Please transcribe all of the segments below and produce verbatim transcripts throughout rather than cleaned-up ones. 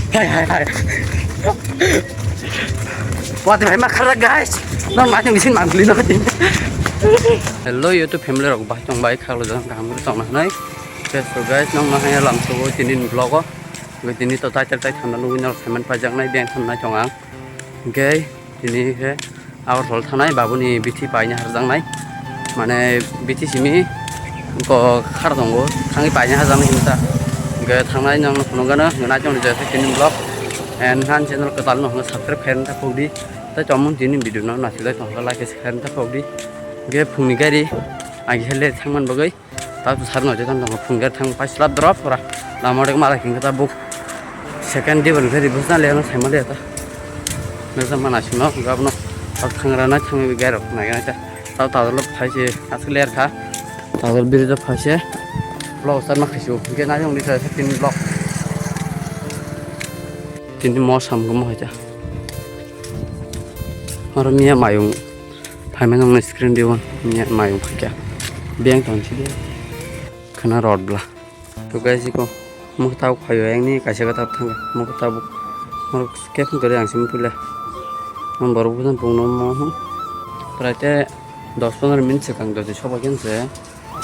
Hai, hai, hai. Wati bhai ma khara guys. Non ma jeng sin mangli no. Hello YouTube family rok, bai tong bai khalo jang kaham ri tong nai. Okay, so guys, nong ma haya lam so tini vlog o. Tini to tai tai tai thanda nugui nor semen pajak nai den thanda tong ang. Okay. Tini khe Agartala thanai babuni bithi paina harjaknai, mane bithi simi ko khar tongo thangwi paina harjaknai hinwi ta. Hwnkhe thangnai nang phunukgano hwnkhe naitok ni jesa tini vlog and han channel kwtal no hwnkhe subscribe khairok ta phokdi. Tai tongmung tini video no naisik lai tongkha like khairok ta phokdi. Hwnkhe phungni gari ang khe le thangman bagwi. Tao to sar noito tang tongo phunukgwi thang pai slap drop pura. Lama rok malai khe ta buk second day boni khe ribus na le no saima le ta. Noksa mana sino gabno tak thang rana thang bi garo nai gana ta. Tao tao lo phai se asuk ler kha. Tao biri do phai se. Vlog start ma khaisio. Ge na jong ni sa tin vlog. Tin mo sam go mo hai ta. Oro miya mayung. Phaimani wngkha screen di on, miya mayung phaikha. Beng tong sidi. Khana rod bla. To guys, iko mukta phaio yang ni kaisa kata thang. Mukta bu. Moro kep kare ang sim pula. Ang borok bujan pungno mo hum. Prai te dos pondro minute swkang dodi soba khe se.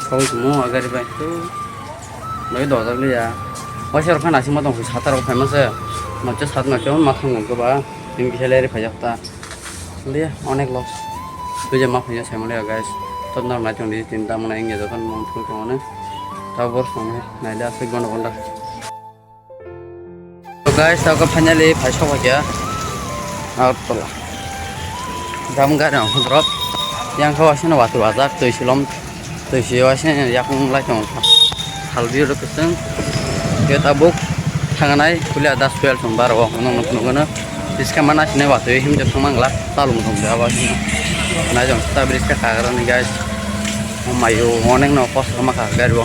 Sabo tongmo o gari bai. Bai dojak liya. Waisa rok phano asima tong satar rok phaima se. Noche sat noche ma thang go ba. Tini kisa leri phai jak ta. Liya onek loss. Tui je ma phai jak sai mo liya guys. Tot na nai tong di tin dam na inge joton mong thung tong ne. Tabo bor song ne. Nai liya se gono gonda. To guys, tao khe finally phai sokphaikha Agartala. Dam gari ang drop. Yang khe waisano watwi wajak twi silom twi si waisano yakung lai tongo. Salbi rok kwchwng. Khe tabuk thangnai puila das puel song baro o nokno phunukgwno. Biskang ma nasinai watwi himjok thangma glak talung thung de abo himno. Naijong ta briska kagra ni guys. O mayo onek no kosto ma kha gari o.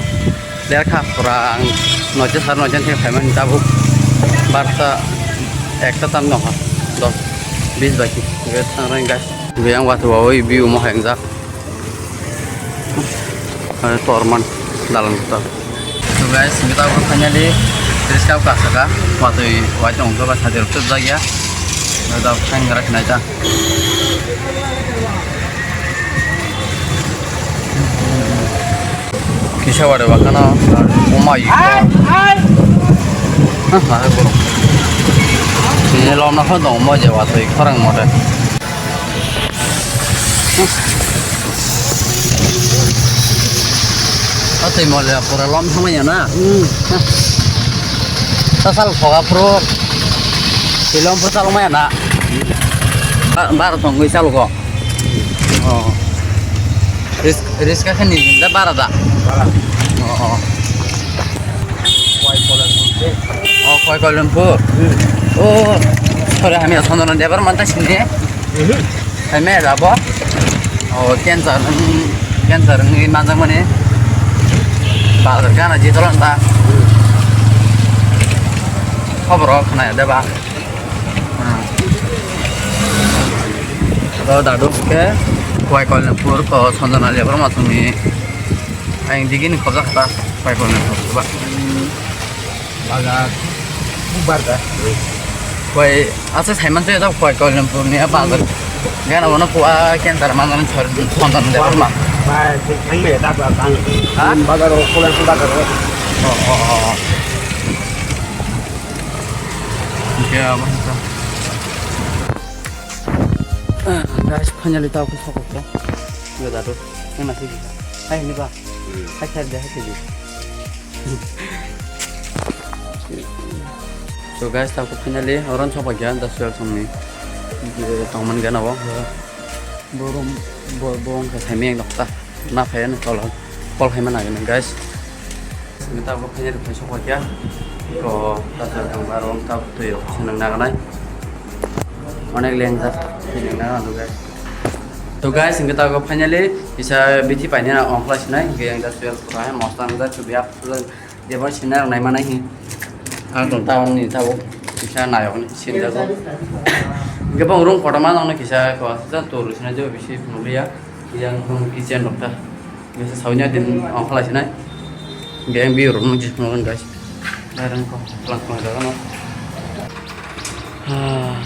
Ler kha pura ang noite sar noite thik phaimani tabuk barsa ekta tam nokha dos bis bai thik thangrai guys. Yang watwi wawi view mo hai wngjak. Torman dalan kotor. So guys, kita finally riska ka saka watwi waitong ba sadir tu jagya. Kita khang rak naita. Kisa ware wakano umai. Hai, hai. Hah, hai, bro. Ini lom na khon dong mo je watwi khorang mote. Atwi mo le pura lom thangmaya na. Hmm. Sasal khoga pro. Silom pro salmaya na. Ba-, bar tongwi salo go. Oh. Risk, risk khe ni da bara da. Bara. Oh, oh. Koi Koilampur. Oh, Koi Koilampur. Hmm. Oh, sore hamya sono na debar manta sini. Mhm. Hai me da bo. Oh, cancer, hmm, cancer ni manjak mani. Ba gana ji tolan ta. Hmm. Khobor khna ya de ba. Hmm. Ro dadu ke Koi Koilampur ko Sanjana Debbarma songni. Ang digi ni khobjak ta Koi Koilampur ba. Bazar. Bazar. Koi asa saiman se ta Koi Koilampur ni bazar. Gana wana kua cancer manjak mani Sanjana Debbarma. Ba, ang me da ba ang. Ha? Bazar o Koilampur bazar o. Oh, oh, oh. Oke, apa kita? Ah, guys, finally tao khe sokok ya. Yo dadu, nang nasi. Hai ni ba. Hmm. Hai sir de, hai sir de. So guys, tao khe finally oran sokok ya, das suel songni. Tongman gana wo. Bo room, bo, bo wngkha saimeng nokta. Na phaiya no tolo. Call khaima nangani, guys. Sini tabuk khaina rwphai sokphaikha. Ko tasa kang ba room tab twi rok se nang naganai. Onek lengjak twi nang naganai, guys. To guys, hingke tabuk finally kisa bithi paina ongkhlai sinai. Hingke ang just twelve pura hai mosta nang jak chubiya. Jebo sina rok naima nai hi. Ang tong town ni tabuk kisa nayok ni sinjago. Hingke bo room kotorma nang kisa ko aswk toru sina jo bisi phunukliya. Yang room kitchen rok ta. Kisa sawi nya din ongkhlai sinai. Hingke ang view rok nung jismo guys. Nairang ko lang lang jaga no. Ah.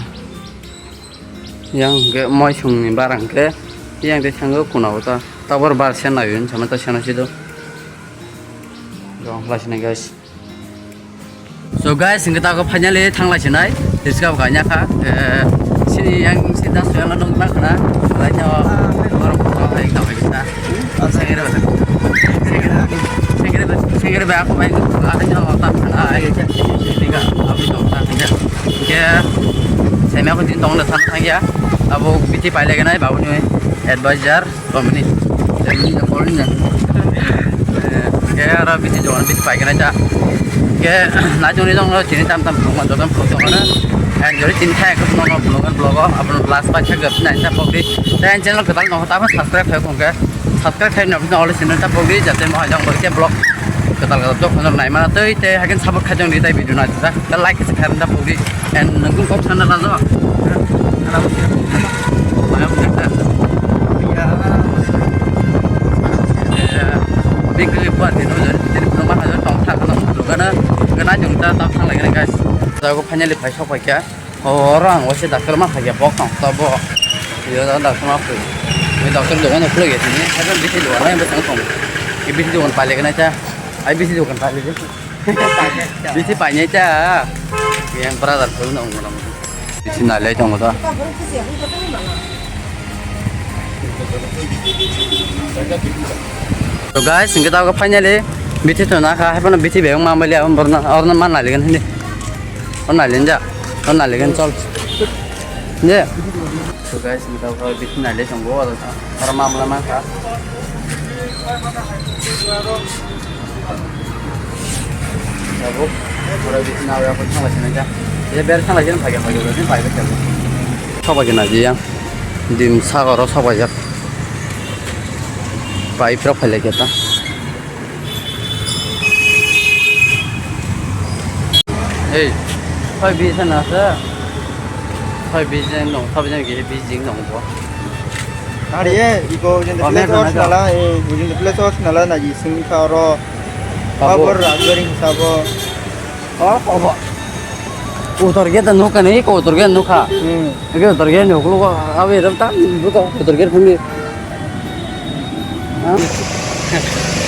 Yang ke moi sung ni barang ke, yang de sango kuna uta, tabor bar sen na yun sama ta sen si do. Jong lai sini, guys. So guys, hingke tako finally thanglai sinai, diska bo kanya kha, eh, sini yang sini das yang nong na khana, lai no, baru ko hai tau hai kita. Sengere ba, sengere ba, sengere ba, sengere ba, aku main, aku nyawa tak khana, ai, ini ka, aku tau tak khana. Oke, saya aku tin tong le thang thang ya, abo biti pai lagi nai, babu ni advisor. Komini. Komini, komini. Eh, ke aro biti dogan biti paikana ja. Ke na joni jong lo chini tam tam phunukma joto phunuk tongana. And jori chini thai ko no no phunukma vlog o, apun last pa chak gap na ta pokri. Dan channel ko tal no ta subscribe khai kong ke. Subscribe khai no na ole channel ta pokri jate mo jong ke vlog. Ko tal ko to khon nai mana tei tei hakin support khai jong di tai video na ja. Like khai ta pokri. And nungkung kok sana rajo. Maya mungkin. Big kali buat itu jadi jadi belum ada tong tak kalau belum kena kena jung ta tak sang lagi guys. Tahu finally pai sok pai kya. Oh, orang wasi doctor mah kaya bok tong tabo. Iya, doctor mah pui. Ini doctor dogan apa lagi sini? Ada bisi dogan yang besar tong. Ini bisi dogan paling kena aja. Ai bisi dogan paling. Bisi paine cha. Yang brother ko no ngona. Bisi na le jong da. So guys, hingke ta finally biti to na kha, hai pano biti beyong ma mali abon borna, orna man na ligan hindi. Orna ligan ja, orna ligan chol. Je. So guys, hingke ta biti na le jong go, ora mamla ma kha. Tabuk, ora bisi nawi ako thangla sini ja. Ye ber thangla sini phage phage ora sini phage phage. Sobai kena ji yang. Dim sagoro sobai jak. Pai pro phale keta. Hey, phai bi sana sa. Phai bi jeng nong, phai bi jeng ge bi jeng nong bo. Are ye, iko ujung de place or nala, eh, ujung de place or nala na ji sung kha oro. Abo. Abo rajbari sabo. Oh, oh. Utor ge da nukha ni, ko utor ge nukha. Hmm. Ge utor ge nuklo ko, abe ram ta, buto utor ge phungi.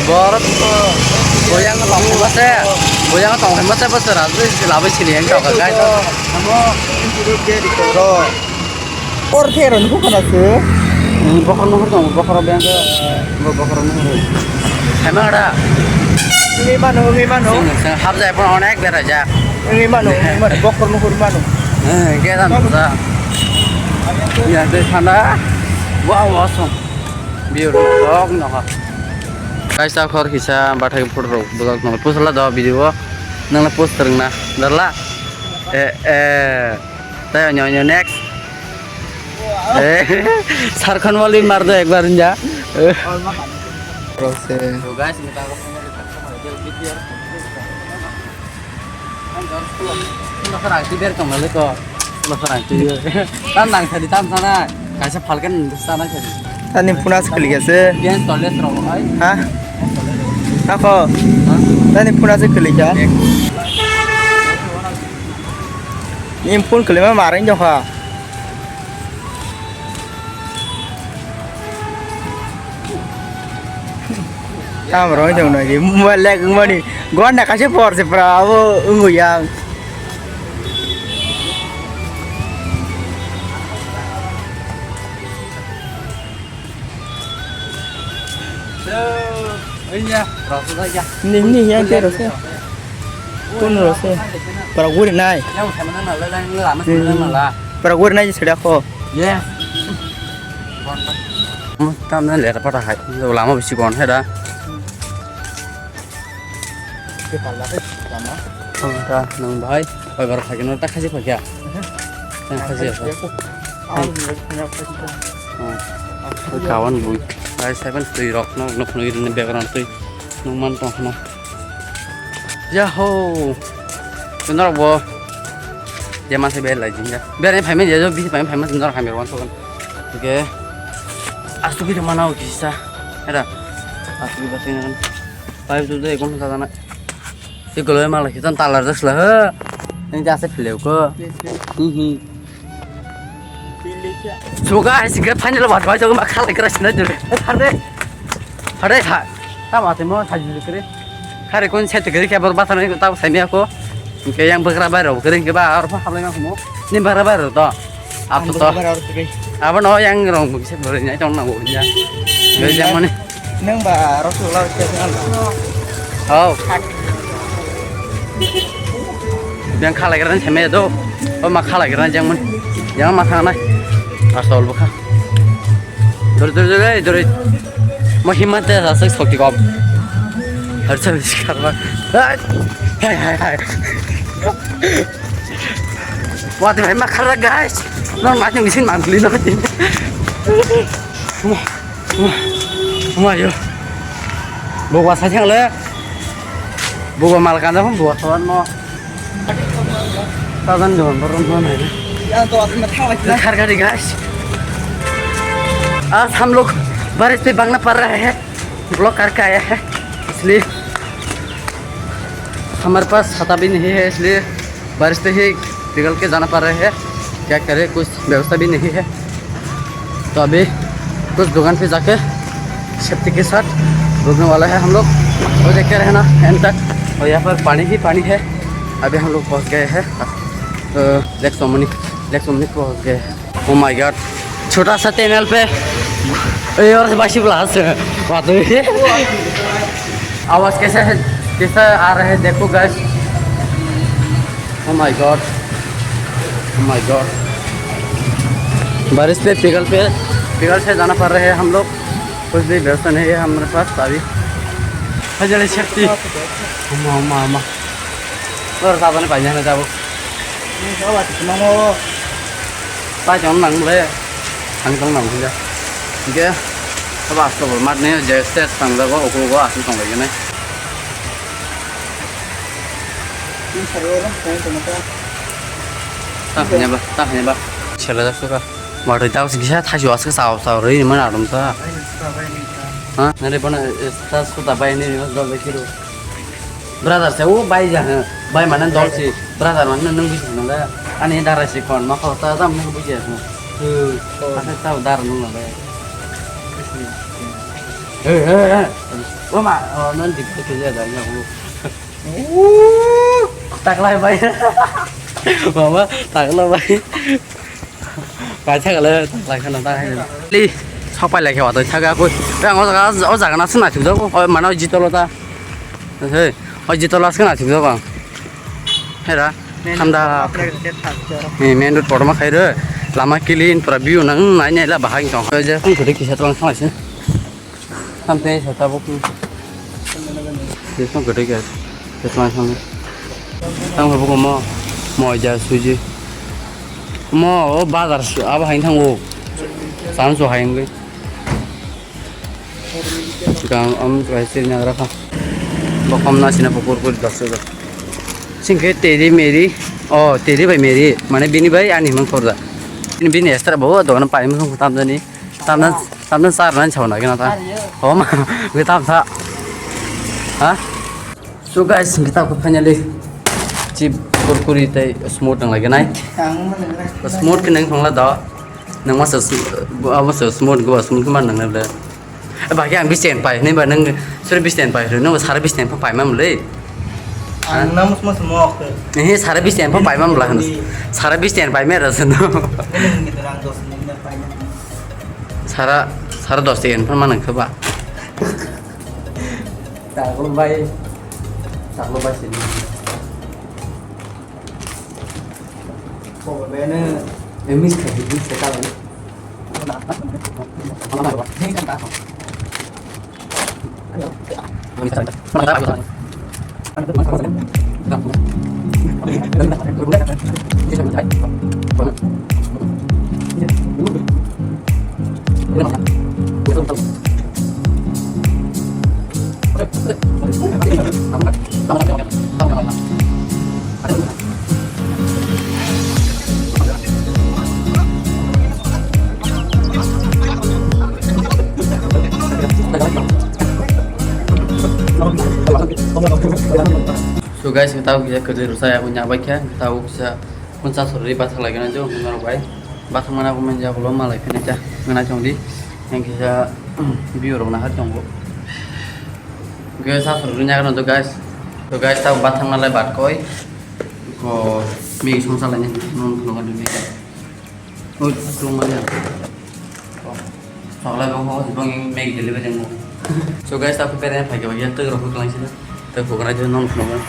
Borok ko boyang tong mase, boyang tong mase bosor asli labai sini yang tong kai to. Amo, ini duduk dia di koro. Or thero nuku kana se. Bokhor nuhur tong, bokhor beng ke, bokhor nuhur. Sama ada. Ini mano, ini mano. Habjai pun onek bera ja. Ini mano, ini mano, bokhor nuhur mano. Eh, ke dan sa. Ya, de thanda. Wow, awesome. View rok nokha. Guys, ta khor kisa bathai photo rok bujak nang pusala do video o nang post rwngna darla. Eh, eh. Tai onyo, onyo, next. Eh, Sarkhan wali mar do ekbar inja. Eh. Rose. So guys, ini tangkap sama di tangkap sama di video. Ang jor school. Ini bakar akti ber tong lalu to. Bakar akti. Tan nang sadi tam sana. Kaisa falkan sana sadi. Tani phuna se khwlai kha se. Bian toilet rok hai. Ha? Ako. Ha? Tani phuna se khwlai kha. Ni phone khwlai ma mareng jokha. Tam rong jong nagi mobile lag wngmani. Gwan na kaisa por se pra abo wngwi yang. Ni, ni, yang ke rose. Kun rose. Para guri nai. Para guri nai sida ko. Tam na lera pata hai. Lama bisi kon hai da. Ke palla ke lama. Ang ta nang bai, bai bar phai no ta khasi phai kya. Yang khasi apa? Ang ni khanya phai ta. Hmm. Kawan bui. Bai seven tui rok no nok no irin background tui. Nung man tong khna. Yahoo. Tun rok bo. Je man se bel lai jin ja. Ber ni phai men je jo bi phai men phai men tun rok hamir wan so. Oke. Astu ki mana o kisa. Era. Astu ki batin. Pipe tu de kon ta na. Ti goloi mala kitan talar das la ha. Nang jasa phileo ko. Hi hi. So guys, hingke final bat bai jogma khalai kra sina jor. Thar de. Thar de tha. Ta ma te mo thar jor kre. Khare kon se te kre ke bor bata nai ta sai me ko. Hingke yang bagra bai ro kre hingke ba ar pha hablai ma mo. Ni bagra bai ro to. Ap to. Abo no yang rong se bor ni tong na bo ya. Yo jang mani. Nang ba rosgula se nang. Oh. Yang khalai kra se me do. O ma khalai kra jang mani. Yang ma thang nai. Asol bukha. Dor dor dor dor. Mo himante sa sik sokti kom. Har sa sikar ba. Hai hai hai. Wati bhai ma khara guys. Nang ma jeng sin man li no. Wah yo. Bo wa sa jeng le. Bo wa mal kan da bo wa sa no. Tadan do borom no nai. Ya to asma thawa. Khar gari guys. आज हम लोग बारिश में भागना पड़ रहा है। ब्लॉक करके आया है, इसलिए हमारे पास छाता भी नहीं है, इसलिए बारिश से ही पिघल के जाना पड़ रहा है। क्या करें, कुछ व्यवस्था भी नहीं है, तो अभी कुछ दुकान पे जाके सेफ्टी के साथ रुकने वाला है हम लोग। और देखते रहना एंड तक। और यहाँ पर पानी ही पानी है। अभी हम लोग पहुँच गए हैं, अ, लेक सोमनी, लेक सोमनी पहुँच गए हैं। Oh my God, छोटा सा टनल पे ये और बासी ब्लास्ट है। बात हुई। आवाज कैसा है, कैसा आ रहा है देखो guys. Oh my God, oh my God, बारिश पे पिघल पे, पिघल से जाना पड़ रहे हैं हम लोग। कुछ भी व्यवस्था नहीं है हमारे पास अभी। हजले शक्ति। अम्मा, अम्मा, अम्मा। और साबने पानी जाना जाबो। Pai tong nang le, thang tong nang le. Ge, aba asto bol mat ne je stage tang jago, oku go asu tong le ne. Ta hanya ba, ta hanya ba. Chela jak suka. Mat tau sing kisa thai jo asu sao sao rei mana adom ta. Ha, nare bana ta suta bai ne dol de kiro. Brother se o bai ja, bai mane dol si, brother mane nang buji nang da. Ani dara si kon ma khor ta jam nang buji asno. Asa ta dar nang da. He he he. O ma, o non dik ke ja da ya o. Taklai bai. Mama, taklai bai. Pai thak le, taklai khana ta hai. Li, sok pai lai khe wa to thaga koi. Ang o jaga, o jaga na sna thuk jago, o mano jitolo ta. He, o jitolo sna thuk jago. Hera, thanda. He, main road potoma khai re. Lama clean, pura view nang nai nai la bahai tong. Je phung kiri kisa tong thang se. Sampai saya tabuk ni. Dia semua gede guys. Dia semua sama. Tang tabuk mo, mo aja suji. Mo, o bazar su, abo hain thango. San su hain gue. Gang am try sini nagra kha. Bokom na sina pukur pur das ga. Singke teri meri, oh teri bai meri, mane bini bai ani mang korda. Bini extra bo dogan pai mang tam jani. Tamna, tamna sar nan chawna gina ta. Homa, wi tam tha. Ha? So guys, kita ko finally chip kurkuri tai smooth nang lagi nai. Smooth ke nang thongla da. Nang masa abo sa smooth go smooth man nang le. Ba yang bisten pai, ne ba nang sura bisten pai, nang sara bisten pa pai mam le. Ang na mus mus mo. Eh, sara bisten pa pai mam la. Sara bisten pai me ra sen. Sara, sara dos ten pa man khaba. Taklo bai. Taklo bai sini. Ko bene emis ka di se ka. So Guys, tau kisa kwrwi rwsa ya, kunya bai khe, tau kisa puncha soroi bathang lai gana jo, norok bai. Bathang mana ko manja ko lo malai phene cha, ngana chong di. Yang kisa view rok na har chong bo. Guys, sa soroi nya gana to guys. To guys, tau bathang malai bat koi. Ko mi song sa lai ni, non khulungan dumi. Oi, tong manya. Choklai bang ho, bang Maggi delivery mo. So guys, aku kare phai ke bagi tu rokok lang sini. Tu bukan aja non phone.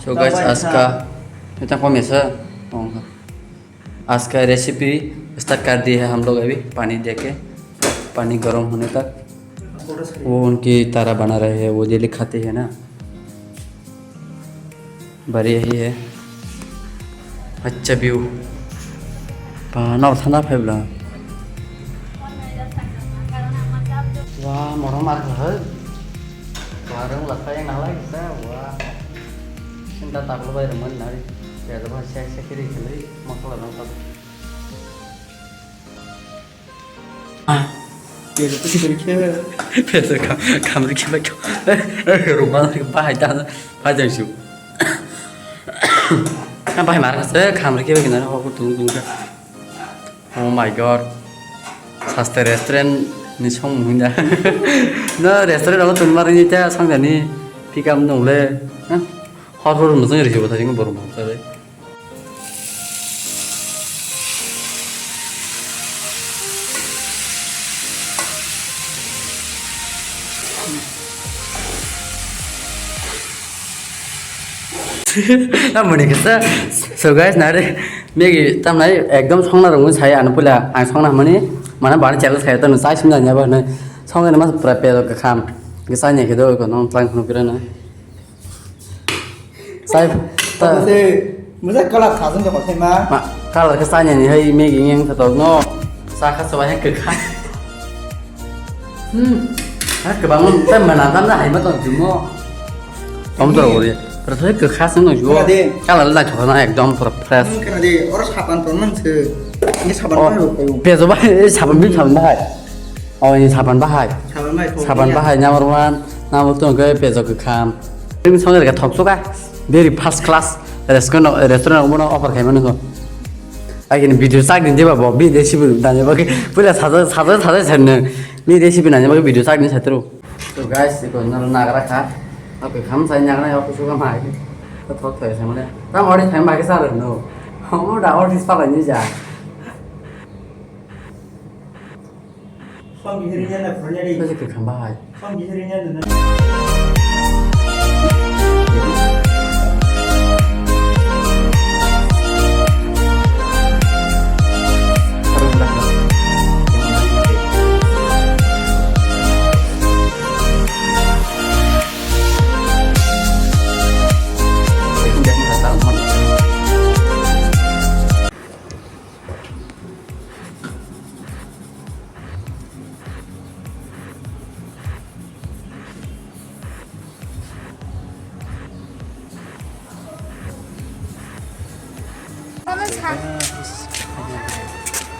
So guys, आज का इतना कम ऐसा आज का recipe start कर दिए है हम लोग अभी पानी देके, पानी गर्म होने तक। वो उनकी तरह बना रहे हैं, वो डेली खाते हैं ना। Bari hai hai. Accha view. Ba, nao sana phai bla. Wa, moro mar hai. Wa, rung la phai na lai sa, wa. Sinta taklo bai rung man nai. Ya, ba, sek sek kiri kiri, masala rung tak. Ah. Peso khamri khe bai kho. Ruma bahai ta bahai jang su. Bahai mar se khamri khe bai kina ho tung tung ka. Oh my god. Saste restaurant ni song munda. No restaurant ro tun mar ni ta song jani. Pick up nong le. Hor hor mo jang ri bo ta jing borom mo ta. Amoni kisa. So guys, nare Maggi tamnai ekdom songna rungwi sai ano pula ang songna mani mana bani challenge khai to sai simna nya ba nai songna mas pra pe ka kham kisa nya ke do ko non tlang khunu pira na. Sai ta. Masa color sajang jokol sai ma. Ma, color khe chanya ni hai Maggi yang sa tong no. Sa kha sa hai kwkha. Hmm. Ha kwbang mo ta mana tam na hai ma tong jumo. Om to ori. Pero sai kwkha sung no juo. Kena de. Color la chokna ekdom pura fresh. Hmm, kena de. Oro sapan tong nang se. Ni sapan Oh, ba ho kayo. Peso ba, eh, sapan bi sapan ba hai. Oh, ini sapan bahai. Sapan bahai, thok Sapan ya. Bahai number one, number two ke peso ke kham. Ini song ke thok suka. Very first class restaurant, restaurant mo offer khai mano. Ai ini video sak din jeba bo, bi recipe dan jeba ke. Pula saja, saja, saja sen. Ni recipe na jeba ke video sak din satru. So guys, iko na nagra kha. Oke, kham sai nagra ya, aku suka mai. Thok thok sai mane. Tam ori khai mai ke sa no. Homo da ori sa ni ja. Song bihiri nya na phurnya di. Kau je kwkham bahai. Song bihiri nya na.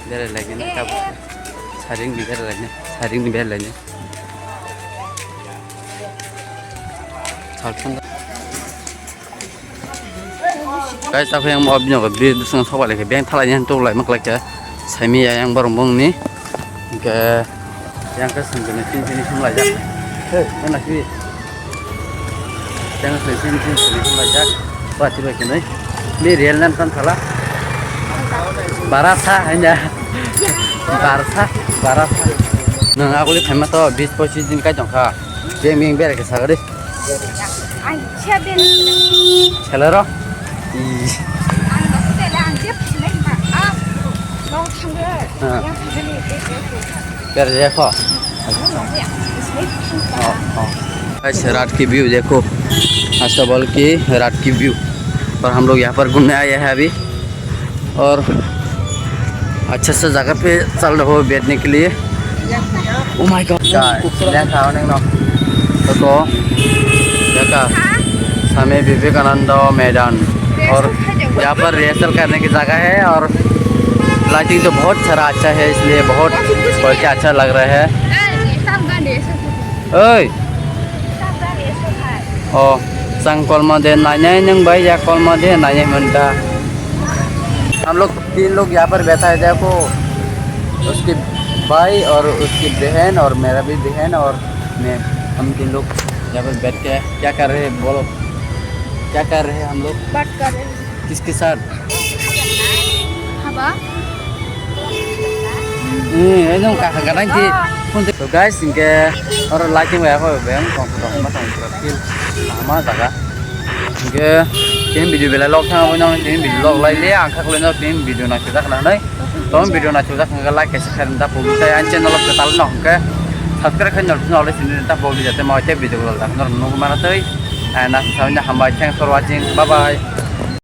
Berai lagi ni, eh, tabuk. Eh. Saring ni berai lagi ni, saring ni berai lagi ni. Salthanda. Guys, ta phai ang mo bini ko bridge bwskango sok bai lai khe beng thalai ni tuk lai ma kwlai khe saimi ya yang borok bong ni hwnkhe yang khe sengkhe ni tin tin sum lai jak. He, na ki? Yang khe sengkhe ni tin tin sum lai jak. Ba ti bai khe nai. Ni real nan kan thala. Barasa hanya. Barasa, barasa. Nang aguli phaima to bis pochis din kai tong kha. Beng beng berai khe sagadi. Ang siya din. Hello ro. Ang bakit ang jeep sila ma. Ah, no thangwe. Ah. Yang thangwe ni. Berai kho. Oh, oh. Guys, रात की व्यू देखो, अस्तबल की रात की व्यू। और हम लोग यहाँ पर घूमने आए हैं अभी। और अच्छा सा जगह पे चल रहे हो बैठने के लिए। Oh my God, क्या है? देखा हो नहीं ना? देखो, देखा, स्वामी विवेकानंद मैदान। और यहाँ पर रिहर्सल करने की जगह है और लाइटिंग तो बहुत सारा अच्छा है, इसलिए बहुत बढ़ के अच्छा लग रहा है। ओए। ओ, संग कॉल मा दे, नाइने नंग भाई या कॉल मा दे, नाइने मनता। हम लोग तीन लोग यहाँ पर बैठा है, देखो, उसके भाई और उसकी बहन और मेरा भी बहन और मैं, हम तीन लोग यहाँ पर बैठ के क्या कर रहे हैं, बोलो, क्या कर रहे हैं हम लोग? बात कर रहे हैं। किसके साथ? Haba? Hmm, ini dong kakak kadang ki. Oh. Untuk guys, hingke orang lighting ya, apa, bang, tong, tong, tong, tong, feel sama jaga. Hingke, ini video belai log thang, apa, ini video log lai le, angkak le, ini video nak kita kena nai. Tong video nak kita kena like, share, dan follow. Saya channel kita tahu nong ke, subscribe kan nol nol sini, dan follow jadi mau cek video log, nol nunggu mana tuh? And nak sampai hambai, thanks for watching, bye bye.